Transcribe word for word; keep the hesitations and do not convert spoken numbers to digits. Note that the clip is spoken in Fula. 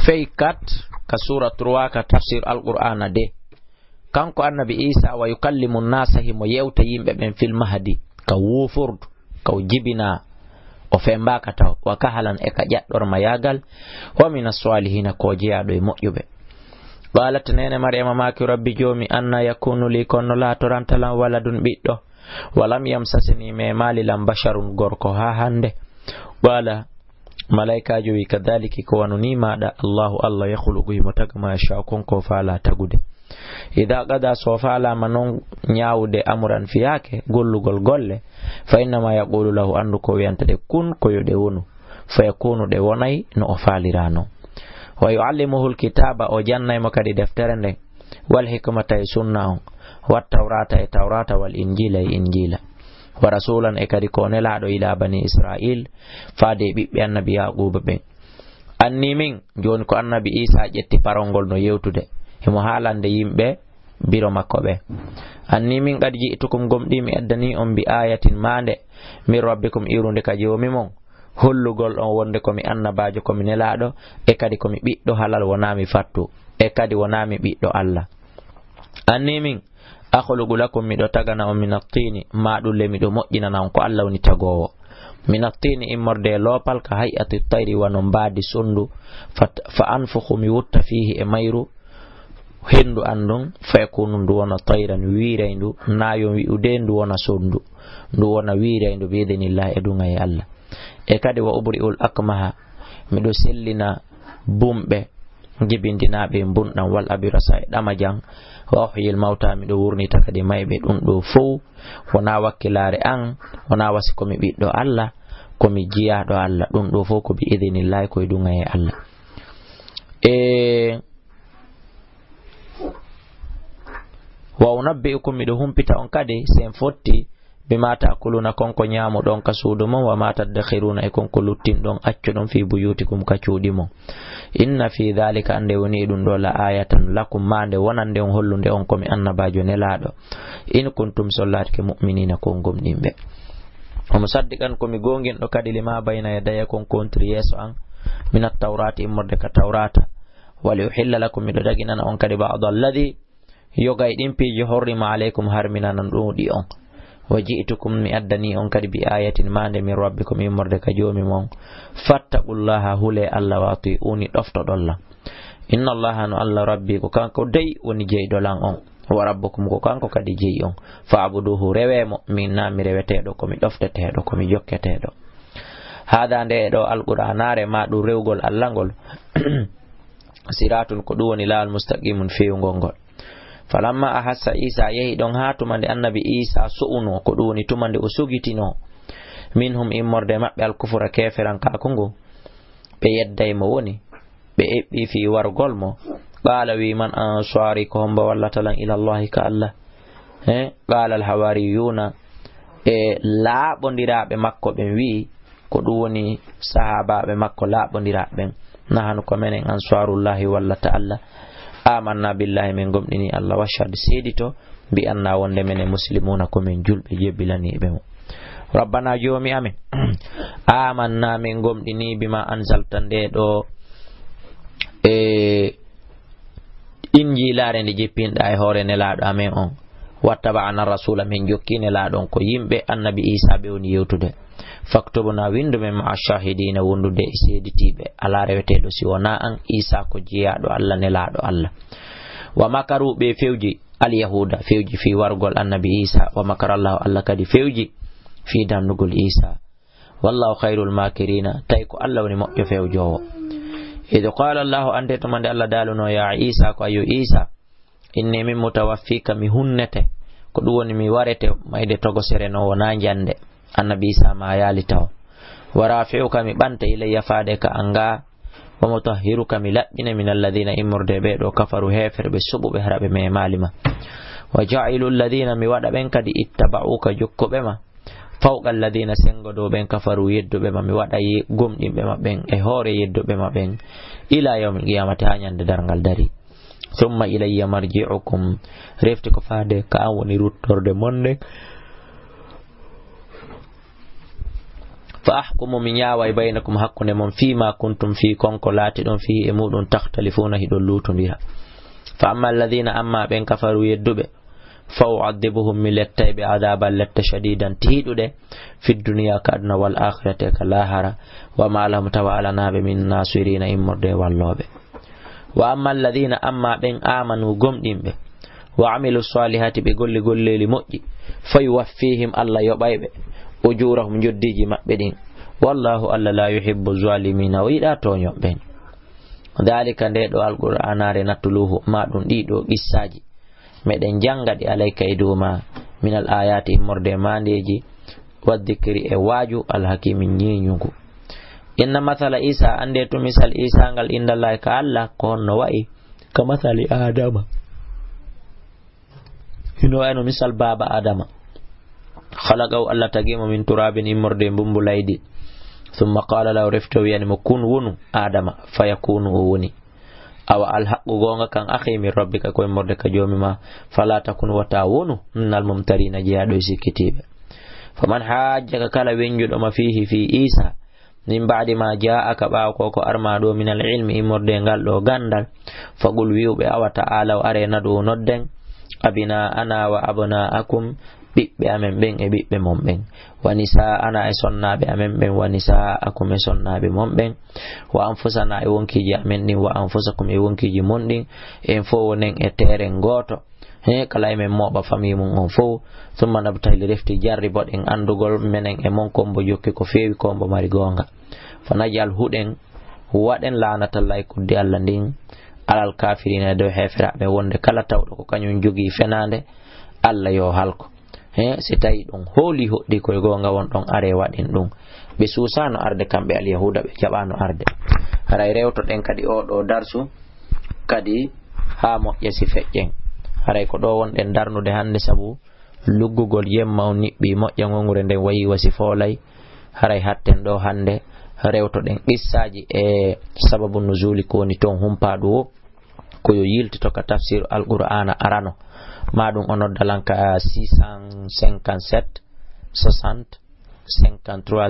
Fey kat ka suura trois ka tafsir Alqur'aana de. Kanko Annabi Iisaa, "Wa yukallimu nnaasa", himo yewta yimɓe ɓen, "fil mahdi", ka wuufurdu, ka o jibinaa, o fembaaka taw, "wa kahalan", e ka ƴaɗɗormayaagal, "wa mina ssaalihiina", ko jeyaaɗo e moƴƴuɓe. Qaalat, neene Maryama maaki, "Rabbi Joomi, anna yakunu li, kono laatoranta lan waladun ɓiɗɗo, wa lam yamsasni, memaali lan basharun gorko haa hannde." Qaala, malaykaajo wi, "Kadaaliki, ko wano nii maaɗa, Allaahu Alla, yakhluqu, himo taga, maa yashaa'u, kon ko faalaa tagude. Idaa qadaa, so faalaama non ñaawude, amran, fiyaake, gollugol golle, fa innamaa yaquulu lahu, anndu ko wiyanta ɗe, kun, ko yo ɗe wonu, fa yakuunu, ɗe wonay no o faaliraa non. Wa yuallimuhul kitaaba, o jannay mo kadi deftere nden, wal hikmata, e sunna on, wat tawraata, e tawraata, wal injiila, e injiila. Wa rasuulan, e kadi ko nelaaɗo, ilaa banii Israa'iil, faade e ɓiɓɓe Annabi Yaaquuba ɓen. Anni min, jooni ko Annabi Iisaa ƴetti parol ngol no yewtude, himo haalande yimɓe biro makko ɓe. Anni min qad ji'tukum, gomɗii mi addanii on, bi aayatin, maande, min rabbikum, iwrunde ka Joomi mon, hollugol on wonde ko mi annabaajo, ko mi nelaaɗo, e kadi ko mi ɓiɗɗo halal, wonaa mi fattu, e kadi wonaa mi ɓiɗɗo Alla. Anni min, akhluqu lakum, miɗo tagana on, min attiini, maaɗulle miɗo moƴƴinana on, ko Alla woni tagoowo. Min attiini, immorde e loopal, ka hay'ati tayri, wano mbaadi sonndu, fa, fa anfukhu, mi wutta, fiihi, e mayru, henndu an ndun, fa yakunu, ndu wona tayran, wiirayndu, naa yo wi'ude ndu wona sonndu, ndu wona wiirayndu, bi idnillahi, e duŋayee Alla. E kadi, wa ubri'ul akmaha, miɗo sellina bumɓe, jibindinaaɓe e mbunɗan, wal abirasa, e ɗamajan, wa uhyil mawta, miɗo wurnita kadi mayɓe. Ɗun ɗoo fow wonaa wakkilaare an, wonaa wasi ko mi ɓiɗɗo Alla, ko mi jiyaaɗo Alla. Ɗun ɗoo fow ko bi idnillahi, ko e duŋayee Alla. E Wa unabbi'ukum, miɗo humpita on kadi, si en fotti, bima ta'kuluna, kon ko ñaamuɗon ka suudu mon, wa ma taddakhiruna, e kon ko luttinɗon, accuɗon, fi buyutikum, ka cuuɗi mon. Inna fi dhalika, annde woni e ɗun ɗoo, la ayatan lakum, maande wonande on, hollunde on ko mi annabaajo nelaaɗo. In kuntum, si on laatike, mu'minina, ko on gomɗinɓe. Wa musaddiqan, ko mi goonginɗo kadi, lima bayna yadayya, kon ko wontiri yeeso an, minat tawrati, immorde ka tawrata. Wa li uhilla lakum, miɗo daginana on kadi, ba'da alladhi, yoga e ɗin piiji, hurrima alaykum, harminanan ɗun ɗi on. Wa ji'tukum, mi addanii on kadi, bi ayatin, maande, min rabbikum, immorde ka Joomi mon. Fattaqullaha, hulee Alla, wa ati'uni, ɗoftoɗon lan. Inna Allaha, no Alla, rabbi, ko kanko dey woni jeyɗo lan on. Wa rabbukum, ko kanko kadi jeyi on. Fa'buduhu, rewee mo, min naa mi reweteeɗo, ko mi ɗofteteeɗo, ko mi jokketeeɗo. Haada, nde ɗoo Alqur'aanaare, ma ɗun rewgol Alla ngol, siratun, ko ɗun woni laawol, mustaqimun, fewngol ngol. Falamma ahassa Iisa, yehi ɗon haa tuma nde Annabi Iisa so'unoo, ko ɗun woni tuma nde o sogitinoo, minhum, immorde e maɓɓe, alkufra, keeferankaaku ngun, ɓe yedday mo woni, ɓe eɓɓi fii wargol mo. Qaala, wii, man ansaari, ko hombo wallata lan, ilallahi, ka Alla? He? Qaala alhawaariyuuna, e laaɓondiraaɓe makko ɓen wii, ko ɗun woni sahaabaaɓe makko laaɓondiraaɓe ɓen, nahanu, ko menen ansaarullahi, wallata Alla. Amanna billahi, men gomɗini Alla, washhad, seedito, bi anna, wonde menen muslimuuna, ko men julɓe jebbilaniiɓe mo. Rabbana, Joomi amen, amanna, men gomɗini, bima anzalta, nde ɗoo, e Injiilaare nde jippinɗaa e hoore Nelaaɗo amen on. Wattaba'na rasuula, men jokki Nelaaɗo on, ko yimɓe Annabi Iisaa ɓe woni yewtude. Faktubna, winndu men, ma'a shaahidiina, wondude e seeditiiɓe. Alaa reweteeɗo si wonaa an, Iisaa ko jeyaaɗo Alla, Nelaaɗo Alla. Wa makaru, ɓe fewji, al-yahuuda, fewji fii wargol Annabi Iisaa. Wa makarallaahu, Alla kadi fewji fii dandugol Iisaa. Wallaahu khayrul maakiriina, tawi ko Alla woni moƴƴo fewjoowo. Id qaala Allaahu, annde tuma nde Alla daalunoo, yaa Iisaa, ko ayo Iisaa, inni min mutawaffiika, mi hunnete, ko ɗun woni mi warete mayde togosere non, wonaa njande. Annabi Iisaa maayaali taho. Wa raafi'uka, mi ɓante, ilayya, faade ka an gaa. Wa mutahhiruka, mi laɓɓine, min alladhiina, immorde e ɓee ɗoo, kafaru, heeferɓe, suɓuɓe, hara ɓe memaali ma. Wa jaa'ilu alladhiina, mi waɗa ɓen kadi, ittaba'uuka, jokkuɓe ma, fawqa alladhiina, senngo dow ɓen, kafaru, yedduɓe ma, mi waɗa ye-, gomɗinɓe ma ɓen e hoore yedduɓe ma ɓen, ilaa yawmil qiyaamati, haa ñande darngal darii. Thumma ilayya marji'ukum, refti ko faade ka an woni ruttorde mon nden. Fa ahkumu, mi ñaaway, baynakum, hakkunde mon, fii ma kuntum, fii kon ko laatiɗon, fii e muuɗum, takhtalifuna, hiɗon luutondira. Fa amma alladhina, amma ɓen, kafaru, yedduɓe, fa u'adhibuhum, mi lettay ɓe, adhaban, lette, shadidan, tiiɗuɗe, fi dunya, ka aduna, wal akhirati, ka laahara, wa ma lahum, tawa alanaa ɓe, min nasirina, immorde e wallooɓe. Wa amma alladhina, amma ɓen, amanu, gomɗinɓe, wa amilu salihati, ɓe golli golleeli moƴƴi, fa yuwaffihim, Allah yoɓay ɓe, ujurahum, njoddiiji maɓɓe ɗin. Wallahu, Allah, la yuhibbu zalimina, o yiɗaa tooñooɓe ɓen. Dhalika, nde ɗo Alqur'aanaare, natluhu, ma ɗum ɗii ɗo qissaaji, meɗen jannga ɗi, alayka, e dow ma, minal ayati, immorde e maandeeji, wa dhikri, e waaju, al hakimi, ñeeñungu. Inna mathala Isa, annde tun misal Isa ngal, indallahi, ka Allah, ko honno wa'i? Ka mathali Adama. Hino wayno misal baaba Adama. Khalaqahu, Allah tagi mo, min turabin, immorde e mbummbu laydi. Thumma qala lahu, refti o wiyani mo, kun, wonu, Adama, fayakunu, o woni. Awa, al haqqu, goonga, kan, akhi, min rabbika, ko immorde ka Joomi ma. Fala takun, wata wonu, minal mumtarina, jeyaaɗo e sikkitiiɓe. Faman hajjaka, kala weñjuɗo ma, fihi, fi Isa, min ba'di ma ja'aka, ɓaawo ko ko arma ɗo, minal ilmi, immorde e ngal ɗo ganndal, faqul, wi'u ɓe, awa ta'alaw, are, nad'u, nodden, abna'ana wa abna'akum, ɓiɓɓe amen ɓen e ɓiɓɓe mon ɓen, wa nisa'ana, e sonnaaɓe amen ɓen, wa nisa'akum, e sonnaaɓe mon ɓen, wa anfusana, e wonkiiji amen ɗin, wa anfusakum, e wonkiiji mon ɗin, en fof wonen e teeren gooto. He, kala e men mooɓa famille mum on fof. Thumma nabtahil, refti jarriboɗen anndugol menen e mon ko mbo jokki ko feewi, ko mbo mari goonga. Fa naj'al, huɗen, waɗen, laanatallahi, kuddi Allah ndin, alal kafirina, e dow heeferaaɓe, wonde kala tawɗo ko kañum jogii fenaande, Allah yo halko. He, si tawi ɗum hooli hoɗɗi koye goonga, won ɗon are waɗen ɗum. Ɓe suusaano arde kamɓe Alyahuuda, ɓe jaɓaano arde. Haray rewtoɗen kadi oo ɗoo darsu, kadi haa moƴƴa si feƴƴen. Haray ko ɗoo wonɗen darnude hannde, sabu luggugol jemma on niɓɓi moƴƴa, ŋoŋre nden wayi wa si foolay. Haray hatten ɗoo hannde, rewtoɗen qissaaji e sababu nuzuuli ko woni toon humpaaɗo woo, ko yo yiltito ka tafsir Alqur'aana arano. Maa ɗum o nodda lan ka six cent cinquante-sept soixante cinquante-trois.